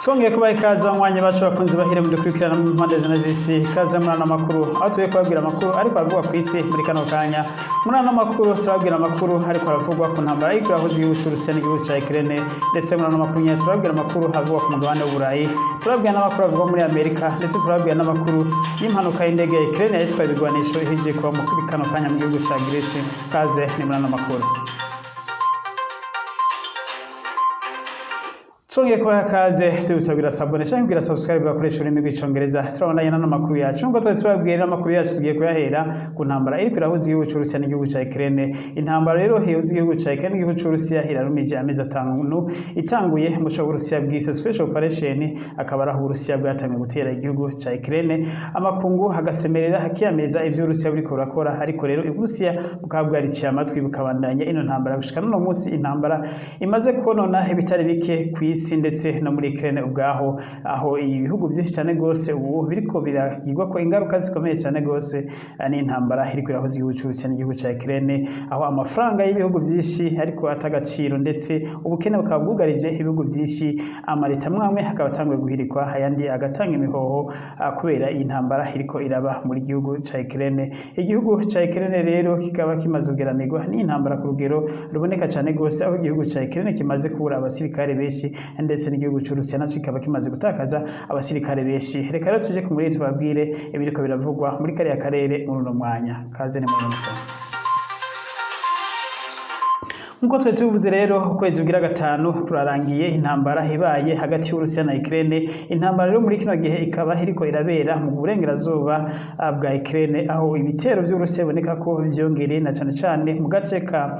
Twongeye kubaha ikaze, abanywanyi bacu, bakunzi bahire mudukurikirana mu mpande zine z'isi. Ikaze muri ano makuru, aho tugiye kubabwira amakuru ariko aravugwa ku isi muri kano kanya. Muri ano makuru turababwira amakuru ariko aravugwa ku ntambara ariko irahuza igihugu c'Uburusiya n'igihugu ca Ukraine. Ndetse muri ano makuru nyene turababwira amakuru avugwa ku mugabane w'Uburayi, turababwira n'amakuru avugwa muri Amerika, ndetse turababwira n'amakuru y'impanuka y'indege ya Ukraine yitwaye ibigwanisho ihejeje kuba muri kano kanya mu gihugu ca Greece. Kaze ni muri ano makuru. Twongeye kubaha ikaze, tubibutsa kugira s'abonner canke kugira subscribe bakoresha ururimi rw'Icongereza. Turabandanya n'ano makuru yacu nkuko twari tubabwiye. Amakuru yacu tugiye kuyahera ku ntambara iriko irahuza igihugu c'Uburusiya n'igihugu ca Ukraine. Intambara rero ihuza igihugu ca Ukraine n'igihugu c'Uburusiya irarumije amezi 5 itanguye mu co Uburusiya bwise special operation, akaba ari aho Uburusiya bwatanguye gutera igihugu ca Ukraine, amakungu agasemerera hakiyameza ivyo Uburusiya buriko burakora. Ariko rero Uburusiya bukaba bwariciye amatwi, bukabandanya ino ntambara gushika n'uno munsi. Intambara imaze konona ibitari bike kw'isi, ndetse no muri Ukraine ubwaho, aho ibihugu byinshi cyane gose ubu biriko biragirwa ko ingaruka zikomeye cyane gose n'intambara iriko irahuza igihugu c'Uburusiya n'igihugu ca Ukraine, aho amafaranga y'ibihugu byinshi ariko atagaciro, ndetse ubukene bukaba bwugarije ibihugu byinshi. Amaleta amwe akaba atanguye guhirikwa, ayandi agatanga imihoho kubera iyi ntambara iriko iraba muri gihugu ca Ukraine. Igihugu ca Ukraine rero kikaba kimaze kugeramirwa n'intambara ku rugero ruboneka cyane gose, aho igihugu ca Ukraine kimaze kubura abasirikare benshi, ndetse n'igihugu c'Uburusiya naco kikaba kimaze gutakaza abasirikare benshi. Reka rero tuje ku muri tubabwire ibiriko biravugwa muri kariya karere muri uno mwanya. Kaze ni muri uno mwanya. Nkuko twari tubivuze rero, ukwezi kugira gatanu kurarangiye intambara ibaye hagati y'Uburusiya na Ukraine. Intambara rero muri kino gihe ikaba iriko irabera mu burengerazuba bwa Ukraine, aho ibitero vy'Uburusiya biboneka ko vyongereye, na cane cane mu gace ka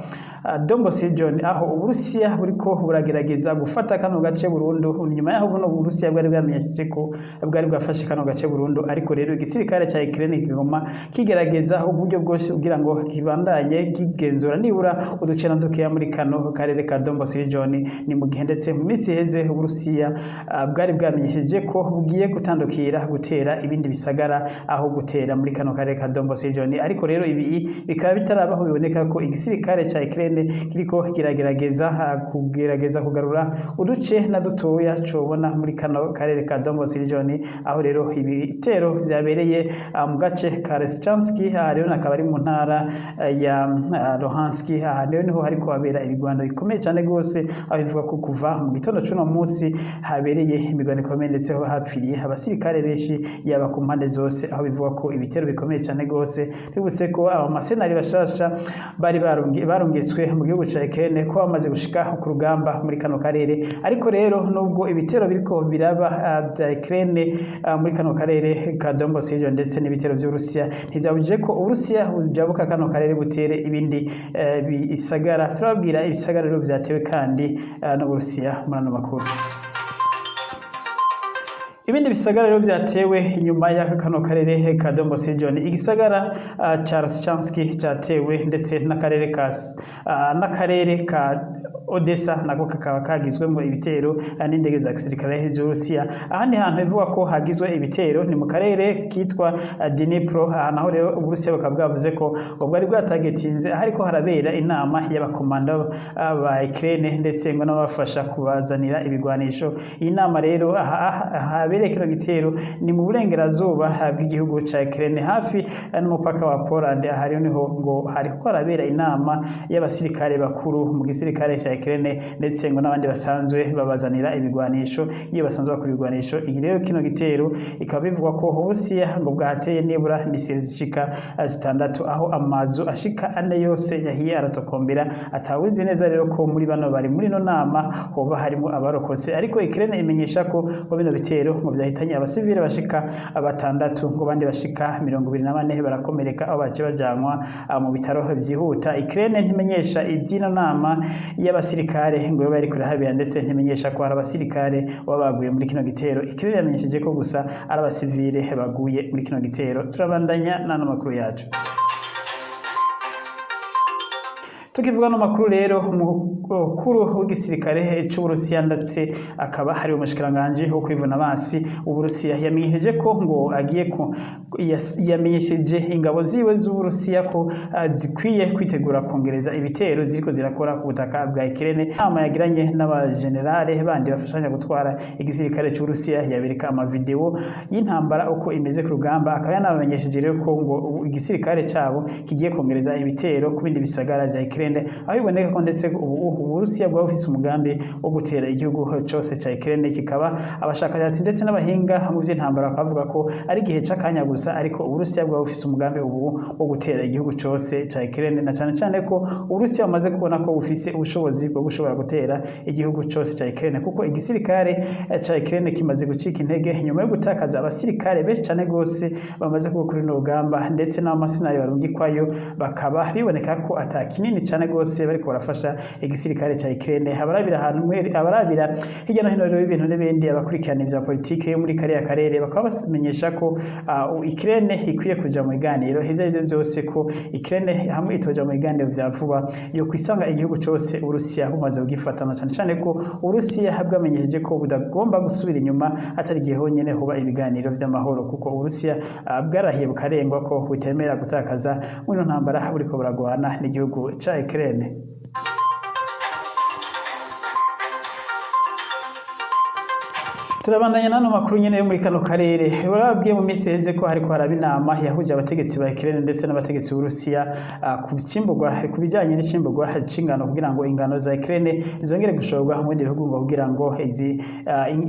Donbas region, aho Uburusiya buriko buragerageza gufata kano gace burundu, nyuma yaho buno Uburusiya bwari bwamenyesheje ko bwari bwafashe kano gace burundu. Ariko rero igisirikare ca Ukraine kigoma kigerageza uburyo bwose kugira ngo kibandanye kigenzura nibura uduce na dukeya muri kano karere ka Donbas region. Ni mu gihe ndetse mu minsi iheze Uburusiya bwari bwamenyesheje ko bugiye gutandukira gutera ibindi bisagara aho gutera muri kano karere ka Donbas region. Ariko rero ibi bikaba bitarabaho. Biboneka ko igisirikare ca Ukraine kiriko kiragerageza kugerageza kugarura uduce na dutoya cobona muri kano karere ka Donbas region, aho rero ibitero vyabereye mu gace ka Lysychansk. Aha rero akaba ari mu ntara ya Luhansk. Aha rero niho hariko habera ibigwano bikomeye cyane gose, aho bivuga ko kuva mu gitondo c'uno munsi habereye imigwano ikomeye, ndetse ho hapfiriye abasirikare benshi yaba ku mpande zose, aho bivuga ko ibitero bikomeye cyane gose. Bibutse ko abamasenari bashasha bari barungitswe mu gihugu ca Ukraine ko bamaze gushika ku rugamba muri kano karere. Ariko rero nubwo ibitero biriko biraba vya Ukraine muri kano karere ka Donbas region, ndetse n'ibitero vy'Uburusiya, ntivyabujije ko Uburusiya bujabuka kano karere butere ibindi bisagara. Turababwira ibisagara rero vyatewe kandi n'Uburusiya muri ano makuru. Ibindi bisagara rero vyatewe inyuma ya kano karere ka Donbas region, igisagara ca Lysychansk catewe, ndetse n'akarere ka Odessa nako kakaba kagizwemo ibitero n'indege za gisirikare z'Uburusiya. Ahandi hantu bivugwa ko hagizwe ibitero ni mu karere kitwa Dnipro. Aha naho rero Uburusiya bukaba bwavuze ko ngo bwari bwatagetinze ahariko harabera inama y'abakomanda ba Ukraine, ndetse ngo n'abafasha kubazanira ibigwanisho. Iyi nama rero ahabereye kino gitero ni mu burengerazuba bw'igihugu ca Ukraine, hafi n'umupaka wa Poland. Aha rero niho ngo hariko harabera inama y'abasirikare bakuru mu gisirikare ca Ukraine, ndetse ngo n'abandi basanzwe babazanira ibigwanisho iyo basanzwe bakora ibigwanisho. Iyi rero kino gitero ikaba bivugwa ko Uburusiya ngo bwahateye nibura misile zishika zitandatu, aho amazu ashika ane yose yahiye aratokombera. Atawuzi neza rero ko muri bano bari muri ino nama hoba harimo abarokotse. Ariko Ukraine imenyesha ko ngo bino bitero ngo vyahitanye abasivile bashika batandatu, ngo bandi bashika 24 barakomereka, aho bace bajanwa mu bitaro vyihuta. Ukraine ntimenyesha ivy'ino nama y'abasirikare ngo yoba yariko irahabera, ndetse ntimenyesha ko hari abasirikare baba baguye muri kino gitero. Ukraine yamenyesheje ko gusa ari abasivile baguye muri kino gitero. Turabandanya n'ano makuru yacu. Tukivuga no makuru rero, umukuru w'igisirikare c'Uburusiya ndetse akaba hari umushikiranganje wo kwivuna abansi Uburusiya yamenyesheje ko ngo agiye ko yamenyesheje ingabo ziwe z'Uburusiya ko zikwiye kwitegura kongereza ibitero ziriko zirakora ku butaka bwa Ukraine. Inama yagiranye n'abagenerale bandi bafashanya gutwara igisirikare c'Uburusiya, yabereka amavideo y'intambara uko imeze ku rugamba, akaba yanabamenyesheje rero ko ngo igisirikare cabo kigiye kongereza ibitero ku bindi bisagara vya Ukraine, aho biboneka ko ndetse ubu Uburusiya bwaba bufise umugambi wo gutera igihugu cose ca Ukraine. Kikaba abashakashatsi ndetse n'abahinga mu vy'intambara bakavuga ko ari igihe c'akanya gusa, ariko Uburusiya bwaba bufise umugambi ubu wo gutera igihugu cose ca Ukraine, na cane cane ko Uburusiya bumaze kubona ko bufise ubushobozi bwo gushobora gutera igihugu cose ca Ukraine, kuko igisirikare ca Ukraine kimaze gucika intege nyuma yo gutakaza abasirikare benshi cane gose bamaze kuba kuri runo rugamba, ndetse n'abamasinari barungikwayo bakaba biboneka ko ata kinini cane gose bariko barafasha igisirikare ca Ukraine. Abarabira ahantu abarabira hirya no hino rero ibintu n'ibindi, abakurikirana ivya politike yo muri kariya karere, bakaba bamenyesha ko Ukraine ikwiye kuja mu biganiro ivyo arivyo vyose, ko Ukraine hamwe itoja mu biganiro vya vuba yo kwisanga igihugu cose Uburusiya bumaze kugifatana, cane cane ko Uburusiya bwamenyesheje ko budagomba gusubira inyuma atari igihe honyene huba ibiganiro vy'amahoro, kuko Uburusiya bwarahiye bukarengwa ko butemera gutakaza muri ino ntambara buriko buragwana n'igihugu ca Ukraine. Turabandanya n'ano makuru nyene yo muri kano karere. Barababwiye mu minsi iheze ko hariko haraba inama yahuje abategetsi ba Ukraine ndetse n'abategetsi b'Uburusiya ku cimburwa, ku bijanye n'icimburwa c'ingano, kugira ngo ingano za Ukraine zongere gushorwa mu bindi bihugu, ngo kugira ngo izi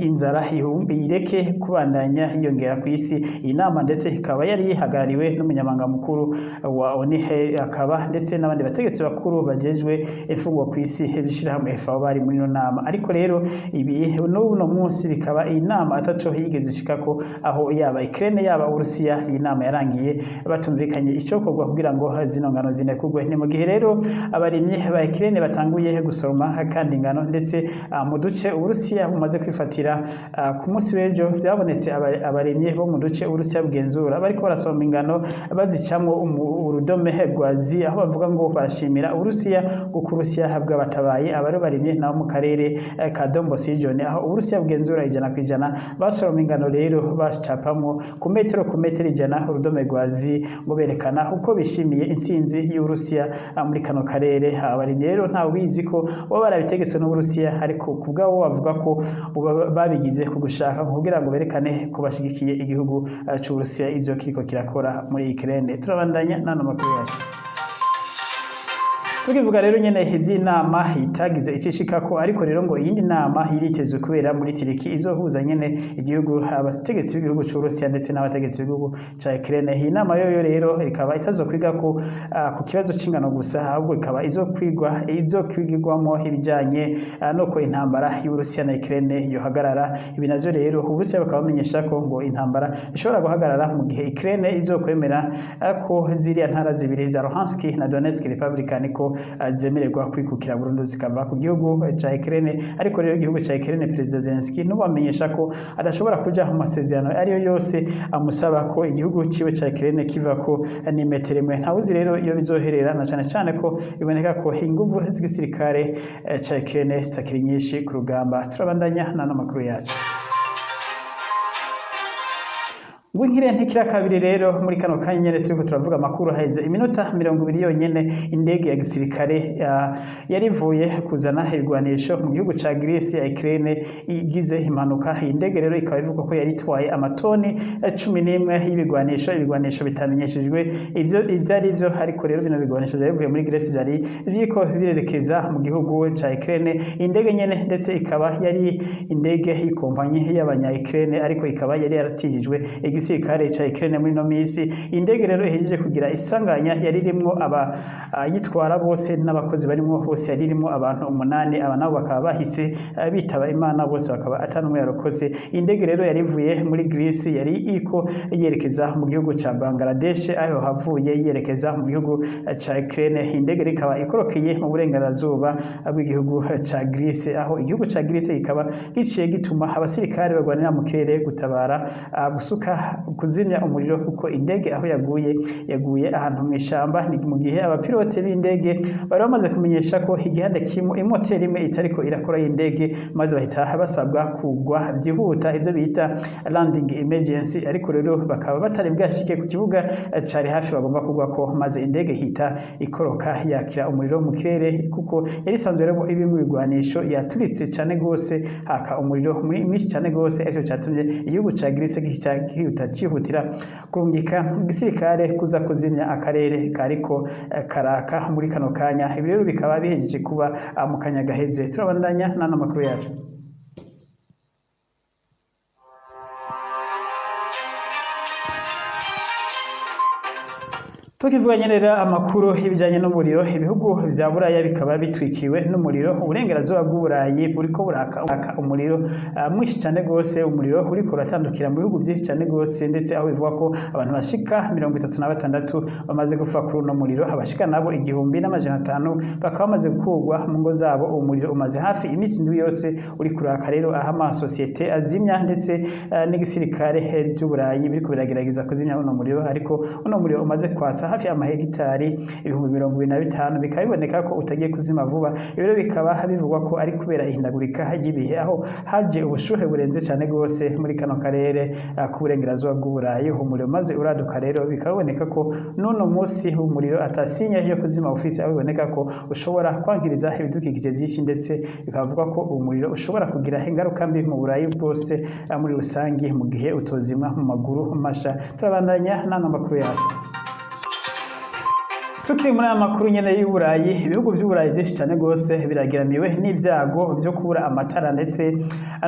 inzara ireke kubandanya yiyongera ku isi. Iyi nama ndetse ikaba yari ihagarariwe n'umunyamabanga mukuru wa ONU, akaba ndetse n'abandi bategetsi bakuru bajejwe imfungwa ku isi b'ishirahamwe FAO bari muri ino nama. Ariko rero ibi n'uno munsi bikaba iyi nama ataco yigeze ishikako, aho yaba Ukraine yaba Uburusiya iyi nama yarangiye batumvikanye icokorwa kugira ngo zino ngano zinekugwe. Ni mu gihe rero abarimyi ba Ukraine batanguye gusoroma kandi ingano, ndetse mu duce Uburusiya bumaze kwifatira. Ku munsi w'ejo byabonetse abarimyi bo mu duce Uburusiya bugenzura bariko barasoroma ingano bazicamwo urudome rwa Z, aho bavuga ngo barashimira Uburusiya kuko Uburusiya bwabatabaye. Abari barimye nabo mu karere ka Donbas region, aho Uburusiya bugenzura 100%, basoroma ingano rero bacapamwo ku metero 100 urudome rwa Z, ngo berekana uko bishimiye intsinzi y'Uburusiya muri kano karere. Abarimyi rero ntawe ubizi ko bo barabitegetswe n'Uburusiya, ariko ku bwabo bavuga ko babigize ku gushaka kugira ngo berekane ko bashigikiye igihugu c'Uburusiya ivyo kiriko kirakora muri Ukraine. Turabandanya n'ano makuru yacu. Tukivuga rero nyene ivy'inama itagize icishikako, ariko rero ngo iyindi nama iritezwe kubera muri Turiki izohuza nyene igihugu abategetsi b'igihugu c'Uburusiya ndetse n'abategetsi b'igihugu ca Ukraine. Iyi nama yoyo rero ikaba itazokwigako ku kibazo c'ingano gusa, ahubwo ikaba izokwigwamo ibijanye nuko intambara y'Uburusiya na Ukraine yohagarara. Ibi navyo rero Uburusiya bukaba bamenyesha ko ngo intambara ishobora guhagarara mu gihe Ukraine izokwemera ko ziriya ntara zibiri za Luhansk na Donetsk Republican ko zemererwa kwikukira burundu zikava ku gihugu ca Ukraine. Ariko rero igihugu ca Ukraine, Perezida Zelensky n'ubu amenyesha ko adashobora kuja mu masezerano ariyo yose amusaba ko igihugu ciwe ca Ukraine kivako n'imetero imwe. Ntawuzi rero iyo bizoherera, na cane cane ko biboneka ko inguvu z'igisirikare ca Ukraine zitakiri nyinshi ku rugamba. Turabandanya n'ano makuru yacu. Ngo inkire ntikira kabiri rero, muri kano kanya nyene turiko turavuga amakuru, haheze iminota 20 yonyene indege ya gisirikare yari ivuye kuzana ibigwanisho mu gihugu ca Greece ya Ukraine igize impanuka. Iyi ndege rero ikaba ivugwa ko yari itwaye amatoni 11 y'ibigwanisho, ibigwanisho bitamenyeshejwe ivyo ivyo ari vyo, ariko rero bino bigwanisho vyari bivuye muri Greece vyari biriko birerekeza mu gihugu ca Ukraine. Iyi ndege nyene ndetse ikaba yari indege y'ikompanyi y'abanya Ukraine, ariko ikaba yari yaratijijwe igisirikare ca Ukraine muri ino minsi. Indege rero ihejeje kugira isanganya yari irimwo abayitwara bose n'abakozi barimwo bose, yari irimwo abantu umunani, aba nabo bakaba bahise bitaba Imana bose, bakaba ata n'umwe yarokotse. Indege rero yari ivuye muri Greece, yari iriko yerekeza mu gihugu ca Bangladesh, aho havuye yerekeza mu gihugu ca Ukraine. Indege rero ikaba ikorokeye mu burengerazuba bw'igihugu ca Greece, aho igihugu ca Greece kikaba giciye gituma abasirikare barwanira mu kirere gutabara, gusuka kuzimya umuriro, kuko indege aho yaguye yaguye ahantu mu ishamba. Ni mu gihe abapilote b'indege bari bamaze kumenyesha ko igihande kimwe, imoteri imwe itariko irakora y'indege, maze bahita basabwa kugwa byihuta, ivyo bita landing emergency. Ariko rero bakaba batari bwashike ku kibuga cari hafi bagomba kugwako, maze indege ihita ikoroka yakira umuriro mu kirere, kuko yari isanzwe rero ibimwe ibigwanisho yaturitse cane gose, haka umuriro muri mwinshi cane gose. Aricyo catumye igihugu ca Greece gica gihuta cihutira kurungika igisirikare kuza kuzimya akarere kariko karaka muri kano kanya. Ibi rero bikaba bihejeje kuba mu kanya gaheze. Turabandanya n'ano makuru yacu. Tukivuga nyene rero amakuru y'ibijanye n'umuriro, ibihugu vya Buraya bikaba bitwikiwe n'umuriro. Uburengerazuba bw'Uburayi buriko buraka umuriro mwinshi cane gose. Umuriro uriko uratandukira mu bihugu vyinshi cane gose, ndetse aho bivugwa ko abantu bashika 36 bamaze gupfa kuri uno muriro, abashika nabo 1500 bakaba bamaze gukurwa mu ngo zabo. Umuriro umaze hafi imisi 7 yose uri kuraka rero, aho amasosiyete azimya ndetse n'igisirikare vy'Uburayi biriko biragerageza kuzimya uno muriro. Ariko uno muriro umaze kwatsa hafi amahegitari 25,000, bikaba biboneka ko utagiye kuzima vuba. Ibiro bikaba bivugwa ko ari kubera ihindagurika ry'ibihe, aho haje ubushuhe burenze cane gose muri kano karere k'uburengerazuba bw'Uburayi. Umuriro maze uraduka rero, bikaba biboneka ko n'uno musi umuriro atasinya yo kuzima ufise, aho biboneka ko ushobora kwankiriza ibidukikije vyinshi, ndetse bikavugwa ko umuriro ushobora kugira ingaruka mbi mu Burayi bwose muri rusangi mu gihe utozimwa mu maguru masha. Turabandanya n'ano makuru yacu. Tukiri muri aya makuru nyene y'Uburayi, ibihugu vy'Uburayi vyinshi cane gose birageramiwe n'ivyago vyo kubura amatara, ndetse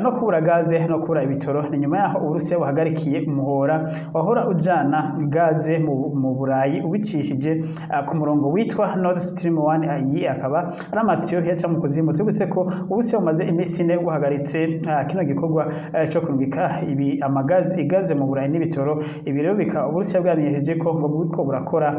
no kubura gaze, no kubura ibitoro. Ni nyuma yaho Uburusiya buhagarikiye umuhora wahora ujana gaze mu Burayi ubicishije ku murongo witwa Nord Stream 1. Iyi akaba ari amatiyo yaca mu kuzimu. Tubutse ko Uburusiya bumaze imisi 4 buhagaritse kino gikorwa co kurungika ibi amagaze, igaze mu Burayi n'ibitoro. Ibi rero bikaba Uburusiya bwamenyesheje ko ngo buriko burakora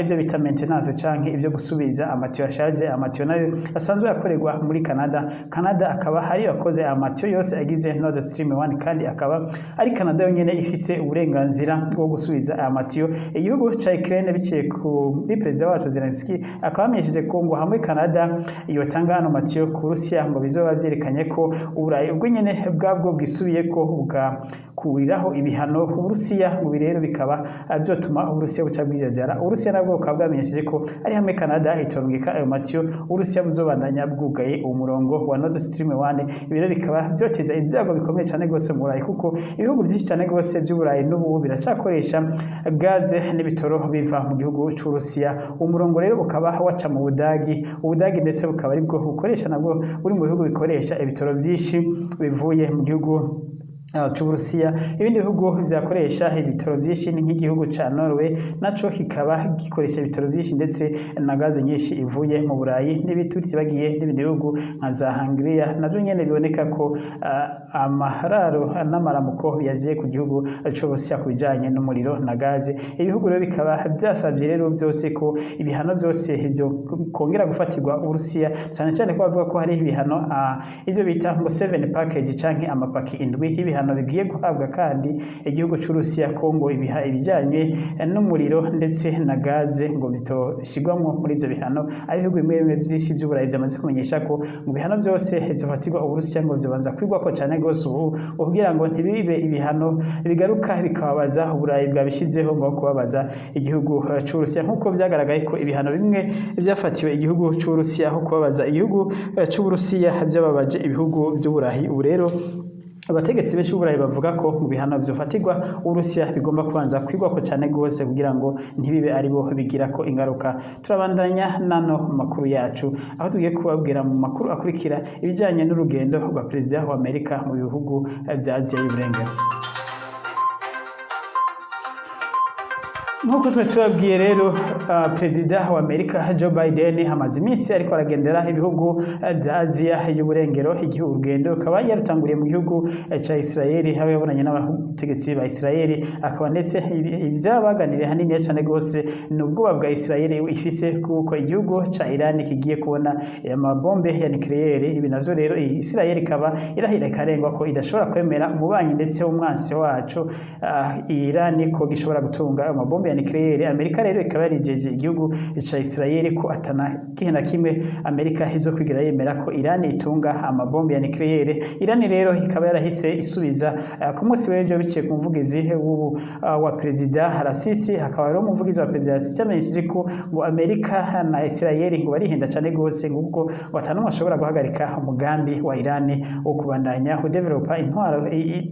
ivyo bita maintenance canke ivyo gusubiza amatiyo ashaje. Amatiyo nayo asanzwe akorerwa muri Canada. Canada akaba hari yakoze amatiyo yose agize Nord Stream 1, kandi akaba ari Canada yonyene ifise uburenganzira bwo gusubiza aya matiyo. Igihugu ca Ukraine biciye kuri perezida wacu Zelensky akaba yamenyesheje ko ngo hamwe Canada yotanga ano matiyo ku Rusiya, ngo bizoba vyerekanye ko Uburayi ubwo nyene bwabwo bwisubiyeko bugakuriraho ibihano Uburusiya. Ngo rero bikaba vyotuma Uburusiya buca bwijajara. Uburusiya nabwo bukaba bwamenyesheje ko ari hamwe Canada itorungika ayo matiyo, Uburusiya buzobandanya bwugaye uwo murongo wa Nord Stream 1. Ibi rero bikaba vyoteza ibyago bikomeye cane gose mu Burayi, kuko ibihugu vyinshi cane gose vy'Uburayi n'ubu biracakoresha gaze n'ibitoro biva mu gihugu c'Uburusiya. Uwo murongo rero ukaba waca mu Budagi. Ubudagi ndetse bukaba aribwo bukoresha, nabwo buri mu bihugu bikoresha ibitoro vyinshi bivuye mu gihugu c'Uburusiya. Ibindi bihugu vyakoresha ibitoro vyinshi ni nk'igihugu ca Norway, naco kikaba gikoresha ibitoro vyinshi ndetse na gaze nyinshi ivuye mu Burayi. N'ibitutibagiye n'ibindi bihugu nka za Hungria, navyo nyene biboneka ko amararo n'amaramuko yaziye ku gihugu c'Uburusiya ku bijanye n'umuriro na gaze. Ibihugu rero bikaba vyasavye rero vyose ko ibihano vyose vyo kongera gufatirwa Uburusiya, cane cane ko bavuga ko hari ibihano ivyo bita ngo 7 package canke amapaki 7 y'ibihano bigiye guhabwa kandi igihugu c'Urusiya, ko ngo ibiha ibijanye n'umuriro ndetse na gaze ngo bitoshigwamwo muri ivyo bihano. Ari ibihugu bimwe bimwe vyinshi vy'Uburayi vyamaze kumenyesha ko mu bihano vyose vyofatirwa Uburusiya ngo vyobanza kwigwako cane gose ubu, kugira ngo ntibibe ibihano bigaruka bikababaza Uburayi bwabishizeho ngo kubabaza igihugu c'Uburusiya, nkuko vyagaragaye ko ibihano bimwe vyafatiwe igihugu c'Uburusiya aho kubabaza igihugu c'Uburusiya vyababaje ibihugu vy'Uburayi. Ubu rero abategetsi benshi b'Uburayi bavuga ko mu bihano vyofatirwa Uburusiya bigomba kubanza kwigwako cane gose, kugira ngo ntibibe aribo bigirako ingaruka. Turabandanya n'ano makuru yacu, aho tugiye kubabwira mu makuru akurikira ibijanye n'urugendo rwa perezida wa Amerika mu bihugu vya Aziya y'Uburengero. Nk'uko twe tubabwiye rero, Perezida wa Amerika Joe Biden amaze iminsi ariko aragendera ibihugu vya Aziya y'uburengero. Igihugu urugendo akaba yarutanguriye mu gihugu ca Israeli, aho yabonanye n'abategetsi ba Israeli, akaba ndetse ibyabaganiriye hanini cane gose ni ubwoba bwa Israeli ifise kuko igihugu ca Iran kigiye kubona amabombe ya nucléaire. Ibi navyo rero Israeli ikaba irahira ikarengwa ko idashobora kwemera umubanyi ndetse w'umwansi wacu Iran ko gishobora gutunga amabombe ya nucléaire. Amerika rero ikaba yarijeje igihugu ca Israel ko atana gihe na kimwe Amerika izokwigira yemera ko Iran itunga amabombe ya nucléaire. Iran rero ikaba yarahise isubiza ku munsi w'ejo biciye ku muvugizi w'ubu wa Perezida Rasisi. Hakaba rero umuvugizi wa Perezida Rasisi yamenyesheje ko ngo Amerika na Israel ngo barihenda cane gose, ngo kuko ngo atanumwe ashobora guhagarika umugambi wa Iran wo kubandanya udevelopa intwaro,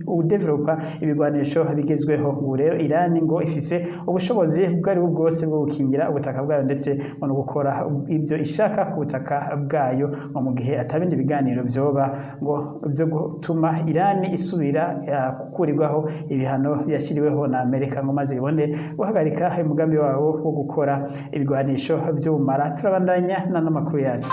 udevelopa ibigwanisho bigezweho. Ngo rero Iran ngo ifise ubushobozi ubwo ari bwo bwose bwo gukingira ubutaka bwayo, ndetse ngo no gukora ibyo ishaka ku butaka bwayo, ngo mu gihe atabindi biganiro vyoba ngo byo gutuma Iran isubira gukurirwaho ibihano yashyiriweho na Amerika, ngo maze ibone guhagarika umugambi wabo wo gukora ibigwanisho vy'ubumara. Turabandanya n'amakuru yacu.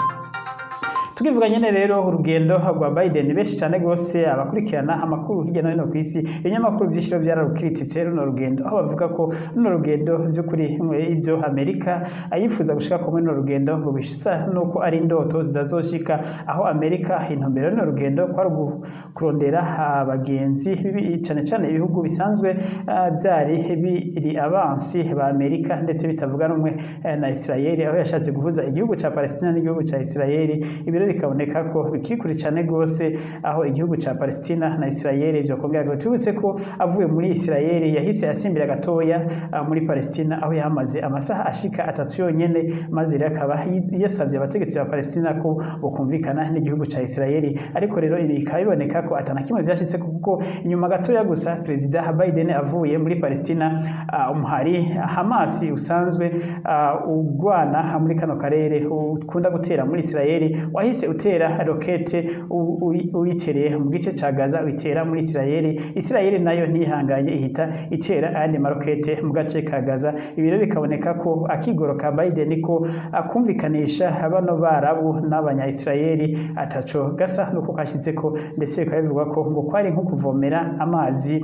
Tukivuga nyene rero urugendo rwa Biden, benshi cyane gose abakurikirana amakuru hirya no hino ku isi, ibinyamakuru byinshi rero byararukirititse runo rugendo, aho bavuga ko runo rugendo by'ukuri ibyo Amerika ayifuza gushika ko muri runo rugendo ngo bisa nuko ari indoto zitazoshika, aho Amerika intumbero y'runo rugendo kwari kurondera abagenzi cyane cyane ibihugu bisanzwe byari biri abansi ba Amerika ndetse bitavuga rumwe na Israel, aho yashatse guhuza igihugu ca Palestina n'igihugu ca Israel. Ibiro bikaboneka ko bikiri kure cyane gose aho igihugu ca Palestina na Israel vyo kongera. Tubutse ko avuye muri Israel yahise asimbira gatoya muri Palestina, aho yahamaze amasaha ashika 3 yonyene, maze rero akaba yasabye abategetsi ba Palestina ko bokumvikana n'igihugu ca Israel. Ariko rero ibi bikaba biboneka ko atana kimwe vyashitse, kuko inyuma gatoya gusa Perezida Biden avuye muri Palestina, umuhari Hamas usanzwe ugwana muri kano karere ukunda gutera muri Israel wahise utera rokete uyitereye mu gice ca Gaza uyitera muri Israel. Israel nayo ntihanganye, ihita itera ayandi marokete mu gace ka Gaza. Ibi rero bikaboneka ko akigoro ka Biden ko akumvikanisha bano Barabu n'abanya Israel ataco gasa nuko kashizeko, ndetse bikaba bivugwa ko ngo kwari nko kuvomera amazi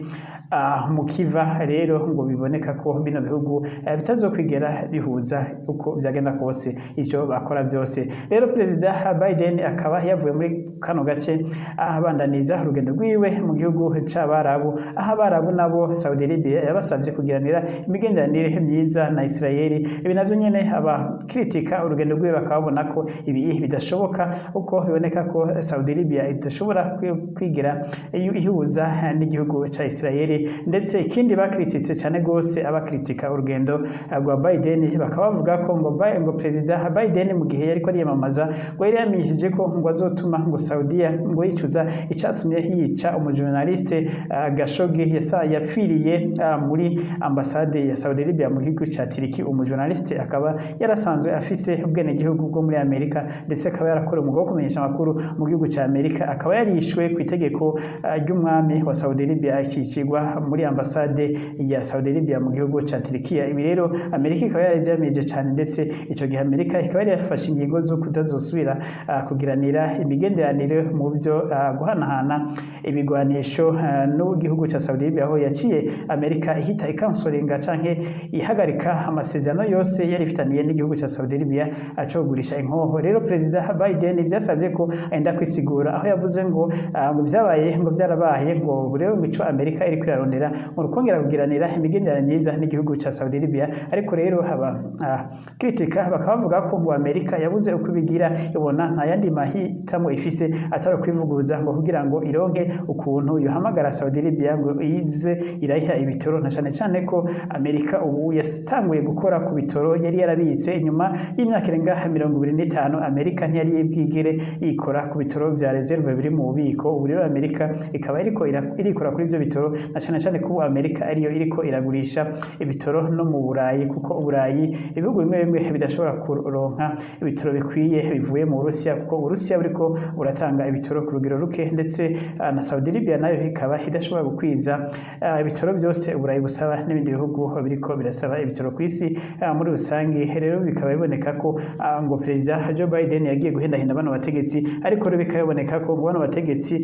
mu kiva. Rero ngo biboneka ko bino bihugu bitazokwigera bihuza uko byagenda kose, ivyo bakora byose. Rero Perezida Biden akaba yavuye muri kano gace abandaniza urugendo rwiwe mu gihugu c'Abarabu, aho Abarabu nabo Saudi Arabia yabasavye kugiranira imigenderanire myiza na Israel. Ibi navyo nyene abakritika urugendo rwiwe bakabona ko ibi bidashoboka, uko biboneka ko Saudi Arabia idashobora kwigira ihuza n'igihugu ca Israel. Ndetse ikindi bakrititse cyane gose abakritika urugendo rwa Biden, bakaba bavuga ko ngo Perezida Biden mu gihe yariko ariyamamaza ngo yari yamenyesheje ko ngo azotuma ngo Saudiya ngo yicuza icatumye yica umujournaliste Khashoggi yapfiriye muri ambasade ya Saudi Arabia mu gihugu ca Turki. Umujournaliste akaba yarasanzwe afise ubwenegihugu bwo muri Amerika, ndetse akaba yarakora umwuga wo kumenyesha amakuru mu gihugu ca Amerika, akaba yarishwe ku itegeko ry'umwami wa Saudi Arabia, akicirwa muri ambasade ya Saudi Arabia mu gihugu ca Turkiya. Ibi rero Amerika ikaba yaravyamije cane, ndetse ico gihe Amerika ikaba yari yafashe ingingo zo kutazosubira kugiranira imigenderanire mu byo guhanahana ibigwanisho n'igihugu ca Saudi Arabia, aho yaciye Amerika ihita ikansoringa canke ihagarika amasezerano yose yari ifitaniye n'igihugu ca Saudi Arabia aco kugurisha inkoho. Rero Perezida Biden byasabye ko agenda kwisigura, aho yavuze ngo byabaye ngo byarabaye, ngo rero ngo ico Amerika iri kwirarondera ngo kongera kugiranira imigenderanire myiza n'igihugu ca Saudi Arabia. Ariko rero aba kritika bakaba bavuga ko ngo Amerika yabuze uko ibigira, ibona nta yandi mahitamo ifise atari kwivuguruza ngo kugira ngo ironke ukuntu yohamagara Saudi Arabia ngo ize irayiha ibitoro, na cane cane ko Amerika ubu yatanguye gukora ku bitoro yari yarabitse inyuma y'imyaka irenga 25. Amerika ntiyari bwigere yikora ku bitoro vya réserve biri mu bubiko. Ubu rero Amerika ikaba iriko irikora kuri ivyo bitoro, na cane cane ko ubu Amerika ariyo iriko iragurisha ibitoro no mu Burayi, kuko Uburayi ibihugu bimwe bimwe bidashobora kuronka ibitoro bikwiye bivuye mu Burusiya. n'Uburusiya, kuko Uburusiya buriko buratanga ibitoro ku rugero ruke, ndetse na Saudi Arabia nayo ikaba idashobora gukwiza ibitoro byose Uburayi busaba n'ibindi bihugu biriko birasaba ibitoro ku isi muri rusange. Rero bikaba biboneka ko ngo Perezida Joe Biden yagiye guhendahenda bano bategetsi, ariko rero bikaba biboneka ko ngo bano bategetsi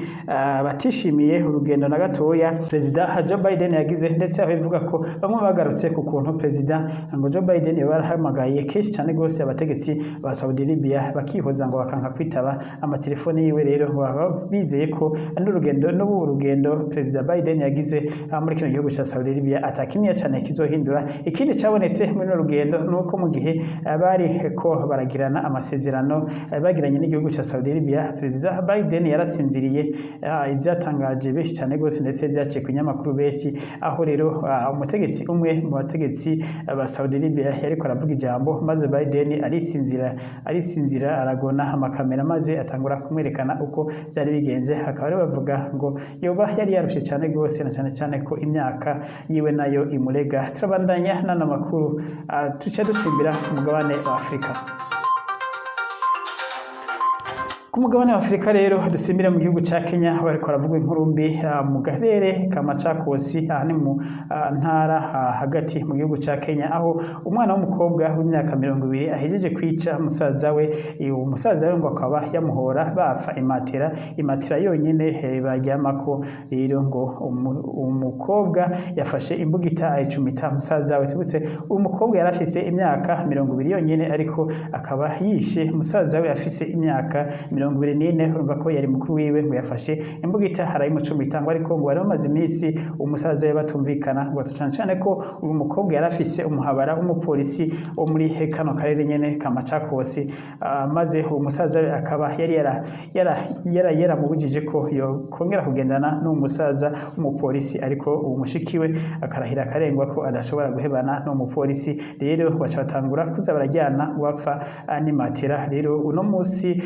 batishimiye urugendo na gatoya Perezida Joe Biden yagize, ndetse aho bivuga ko bamwe bagarutse ku kuntu Perezida ngo Joe Biden barahamagaye kenshi cyane gose abategetsi ba Saudi Arabia, bakihoza ngo bakanka kwitaba amatelefoni yiwe. Rero ngo baba bizeye ko n'urugendo n'ubu urugendo Perezida Biden yagize muri kino gihugu ca Saudi Arabia atakimwe cyane kizohindura. Ikindi cabonetse muri runo rugendo nuko mu gihe bari ko baragirana amasezerano bagiranye n'igihugu ca Saudi Arabia, Perezida Biden yarasinziriye, ibyatangaje benshi cyane gose, ndetse byaciye ku binyamakuru benshi, aho rero umutegetsi umwe mu bategetsi ba Saudi Arabia yariko aravuga ijambo, maze Biden arisinzira, arisinzira, aragona amakamera, maze atangura kumwerekana uko byari bigenze. Hakaba rero bavuga ngo yoba yari yarushe cyane gose, na cyane cyane ko imyaka yiwe nayo imurega. Turabandanya n'ano makuru, tuca dusimbira ku mugabane wa Afurika. Ku mugabane wa Afurika rero dusimbire mu gihugu ca Kenya, aho bariko baravuga inkuru mbi mu karere ka Machakos. Aha ni mu ntara hagati mu gihugu ca Kenya, aho umwana w'umukobwa w'imyaka 20 ahejeje kwica musaza we. Uwo musaza we ngo akaba yamuhora bapfa imatera, imatera yonyene baryamako. Rero ngo umukobwa yafashe imbugita ayicumita musaza we. Tubutse uyu mukobwa yari afise imyaka 20 yonyene, ariko akaba yishe musaza we afise imyaka 24. Urumva ko yari mukuru wiwe. Ngo yafashe imbugita arayimucumita, ngo ariko ngo bari bamaze iminsi umusaza we batumvikana, ngo cane cane ko uyu mukobwa yari afise umuhabara w'umupolisi wo muri kano karere nyene ka Machakos, maze uwo musaza we akaba yari yaramubujije ko yokongera kugendana n'uwo musaza w'umupolisi, ariko uwo mushiki we akarahira akarengwa ko adashobora guhebana n'uwo mupolisi. Rero baca batangura kuza barajyana wapfa n'imatera. Rero uno musi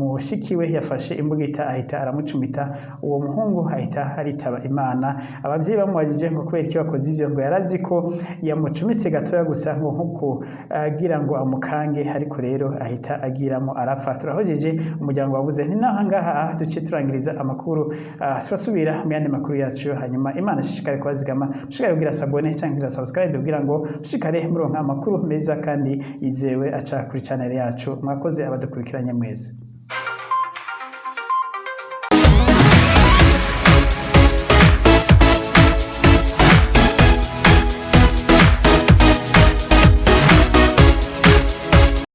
mushiki we yafashe imbugita ahita aramucumita, uwo muhungu ahita aritaba Imana. Abavyeyi bamubajije ngo kubera iki bakoze ivyo, ngo yarazi ko yamucumise gatoya gusa, ngo nkuko agira ngo amukange, ariko rero ahita agiramo arapfa. Turahojeje umuryango wabuze. Ni naho ngaha duce turangiriza amakuru, turasubira mu yandi makuru yacu. Hanyuma Imana ishishikare kubazigama, mushishikare kugira s'abonner canke kugira subscribe kugira ngo mushishikare muronka amakuru meza kandi yizewe aca kuri channel yacu. Mwakoze abadukurikiranye mwese.